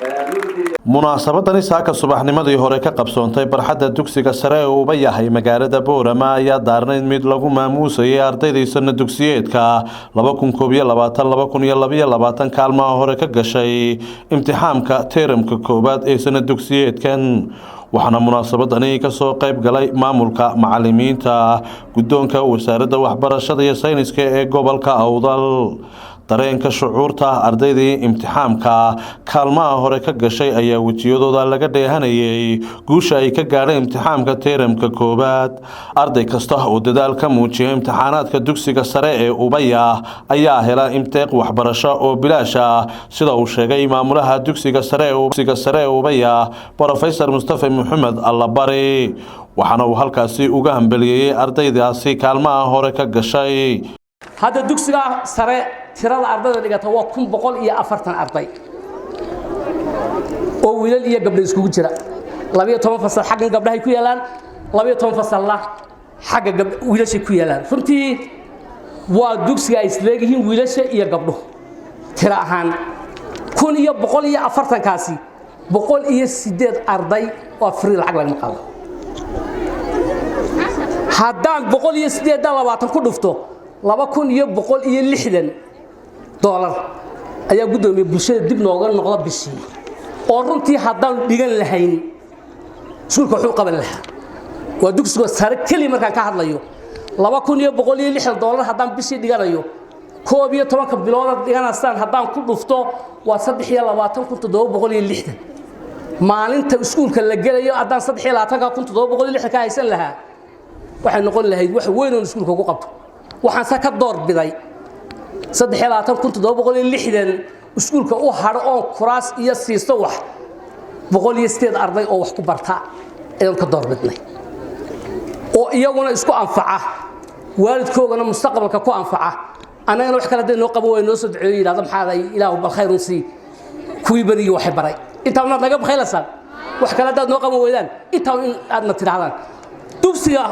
Munaasabadani saaka subaxnimadii hore ka qabsoontay barxadda dugsiga sare ee Ubayahay magaalada Boorama ayaa daarnayd mid lagu maamuusayay ardaydii sana dugsiyeedka 2021/2022 kaalmaha hore ka gashay imtixaamka teeramka koowaad ee sana dugsiyeedkan. Waxaana munaasabadani kasoo qayb galay maamulka, macalimiinta, guddoonka wasaaradda waxbarashada iyo sayniska ee gobolka Awdal. Dareenka shucuurta ardaydii imtixaamka kaalmaha hore ka gashay ayaa wejiyadooda laga dheehanayay guusha ay ka gaadheen imtixaamka teeramka koowaad. Arday kasta oo dadaal ka muujiya imtixaanaadka dugsiga sare ee Ubaya ayaa hela imteeq waxbarasho oo bilaash ah, sida uu sheegay maamulaha dugsiga sare ee Ubaya, Brofesor Mustafa Maxamed Allabari. Waxaana uu halkaasi uga hambeliyeeyey ardaydaasi kaalmaha hore ka gashay. Hadda dugsiga sare tirada ardayda dhigata waa 1140 arday oo wiilal iyo gabdho iskugu jira. 12 fasal xaggan gabdhahay ku yaalaan, 12 fasalna xagga wiilashay ku yaalaan. Runtii waa dugsiga ay isleegyihiin wiilasha iyo gabdho tiro ahaan. 1140-kaasi, 108 arday waa free, lacag lagama qaado. Haddaan 108 20 ku dhufto, $2160 ayaa, guddoomiye, bulshada dib nooga noqda bishii, oo runtii haddaan dhigan lahayn iskuulka waxuu qaban lahaa. Waa dugsiga sare keliya markaan ka hadlayo. $2160 haddaan bishii dhiganayo, 11-ka biloodaad dhiganaysaan haddaan ku dhufto, waa 23,760. Maalinta iskuulka la gelayo haddaan 23,760 ka haysan lahaa, waxay noqon lahayd wax weyn oon iskuulka ku qabto. Waxaan se ka door biday 23,760 iskuulka u hadho oon kuraas iyo siisto wax 108 arday oo wax ku barta ayaan ka door bidnay, oo iyaguna isku anfaca, waalidkoogana mustaqbalka ku anfaca, annagana wax kale hadday noo qabo way noo soo duceeyo, yidhahdo maxaaday Ilaahu bal khayrun sii kuwii berigii waxay baray. Intaa unaad naga bakhaylaysaan, wax kale haddaad noo qaban weydaan, intaa in aadna tidhahdaan. Dugsiga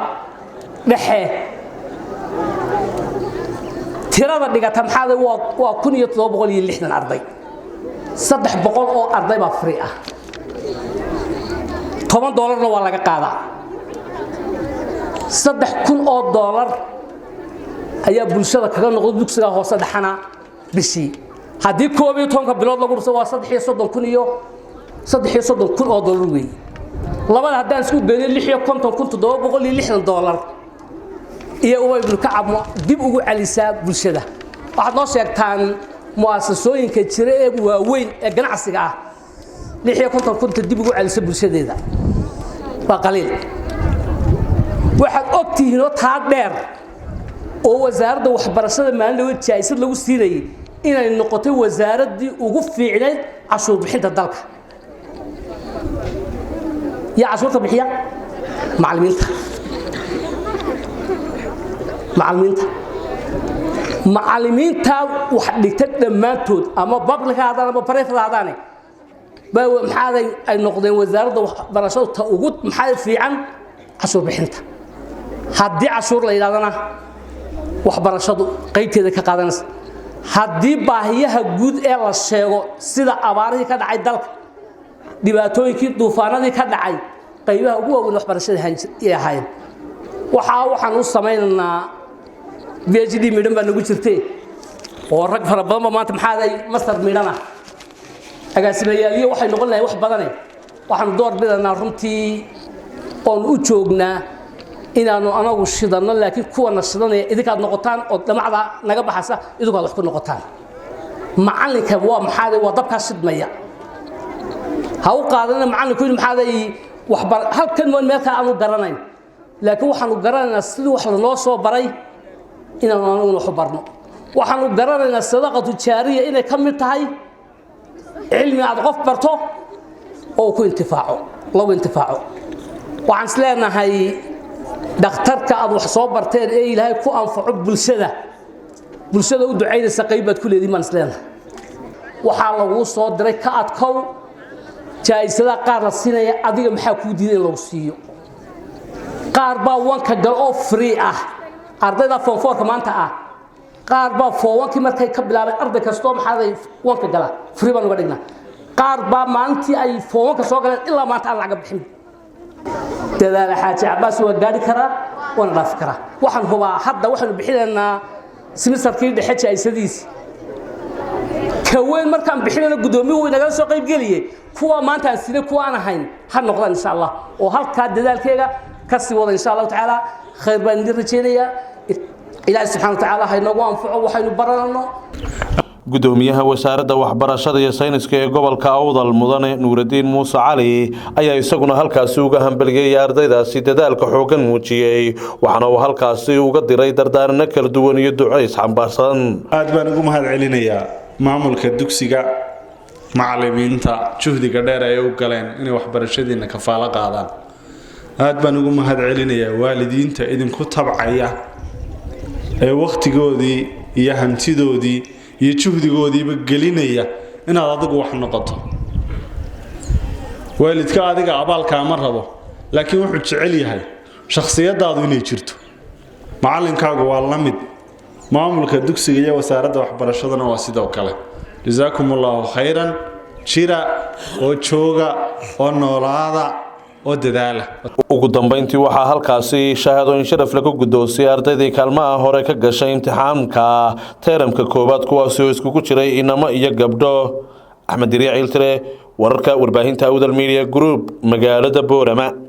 dhexe tirada dhigata maxaada waa 1760 arday. 300 oo arday baa free ah, $10-na waa laga qaadaa. $3000 ayaa bulshada kaga noqda dugsiga hoose dhexana bishii. Haddii 11-ka bilood lagu dhufto, waa 33,000 iyo $33,000 oo weeye. Labada haddaan isku geyno, $56,760 iyo Ubay ibnu Kacab dib ugu celisaa bulshada. Waxaad noo sheegtaan mu'asasooyinka jira ee waaweyn ee ganacsiga ah 56 kunta dib ugu celisa bulshadeeda, waa qaliil. Waxaad og tihiinoo taa dheer oo wasaaradda waxbarashada maalin dhaweed jaa'isad lagu siinayay inay noqotay wasaaraddii ugu fiicnayd cashuur bixinta dalka. Yaa cashuurta bixiya? Macallimiinta, macallimiinta, macallimiinta wax dhigta dhammaantood, ama public ha ahaadaan ama private ha ahaadaane, ba maxaaday ay noqdeen wasaaradda waxbarashadu ta ugu maxaa fiican cashuur bixinta. Haddii cashuur la yidhahdana, waxbarashadu qaybteeda ka qaadanaysa. Haddii baahiyaha guud ee la sheego, sida abaarihii ka dhacay dalka, dhibaatooyinkii duufaanadii ka dhacay, qaybaha ugu waaweyn waxbarashada ay ahaayeen. Waxaan u samaynaynaa PhD midhan baa nagu jirte, oo rag fara badan ba maanta maxaaday master midhana, agaasimayaaliyo waxay noqon lahayn wax badane. Waxaanu door bidanaa runtii oonu u joognaa inaanu anagu shidanno, laakiin kuwana shidanaya idinkaad noqotaan oo dhamacda naga baxasa idinku aad wax ku noqotaan. Macallinka waa maxaaday waa dabkaa shidmaya. Ha u qaadana macallinku in maxaaday waxbar halkan moon meel kale aanu garanayn, laakiin waxaanu garanaynaa sidii wax lanoo soo baray inaanu anaguna wax u barno. Waxaanu garanaynaa sadaqatu jaariya inay ka mid tahay cilmi aad qof barto oo ku intifaaco, lagu intifaaco. Waxaan is leenahay dhakhtarka aad wax soo barteen ee Ilaahay ku anfaco bulshada, bulshada u ducaynaysa, qayb baad ku leedihin baan is leenahay. Waxaa laguu soo diray ka adkow. Jaa'isadaha qaar la siinaya, adiga maxaa kuu diiday in lagu siiyo? Qaar baa wanka gal oo free ah, ardayda form fourka maanta ah. Qaar baa form one-kii markay ka bilaabeen, arday kastoo maxaaday wanka gala free baan uga dhignaa. Qaar baa maalintii ay foomanka soo galeen ilaa maanta aan lacag bixin. Dadaala Xaaji Cabaas waa gaari karaa, waana dhaafi karaa. Waxaan hubaa hadda waxaanu bixinaynaa semesterkii dhexe jaa'isadiisi ka weyn markaan bixinayno. Guddoomiyu way nagala soo qaybgeliyey. Kuwa maanta aan sinay kuwa aan ahayn ha noqdaan, insha Allah, oo halkaa dadaalkeega ka sii wada, insha Allahu tacaala. Khayr baan idin rajaynayaa. Ilaahi subxana wa tacaala ha inoogu anfaco waxaynu baranayno. Gudoomiyaha Wasaaradda Waxbarashada iyo Sayniska ee gobolka Awdal, Mudane Nuuradiin Muuse Cali, ayaa isaguna halkaasi uga hambalyeeyay ardaydaasi dadaalka xoogan muujiyey, waxaana uu halkaasi uga diray dardaarano kala duwan iyo ducays xambaarsan. Aad baan ugu mahad celinayaa maamulka dugsiga, macalimiinta juhdiga dheer ay u galeen inay waxbarashadiina kafaalo qaadaan. Aad baan ugu mahad celinayaa waalidiinta idinku tabcaya ee wakhtigoodii iyo hantidoodii iyo juhdigoodiiba gelinaya inaad adigu wax noqoto. Waalidka adiga abaalkaa ma rabo, laakiin wuxuu jecel yahay shakhsiyadaadu inay jirto. Macallinkaagu waa la mid, maamulka dugsiga iyo wasaaradda waxbarashadana waa sidoo kale. Jasaakum Allahu khayran. Jira oo jooga oo noolaada oo dadaala. Ugu dambeyntii waxaa halkaasi shahaadooyin sharaf lagu guddoonsiyey ardaydii kaalmaha hore ka gashay imtixaanka teeramka koowaad, kuwaasi oo iskugu jiray inamo iyo gabdho. Axmed Diriya Ciiltire, wararka warbaahinta Awdal Media Group, magaalada Boorama.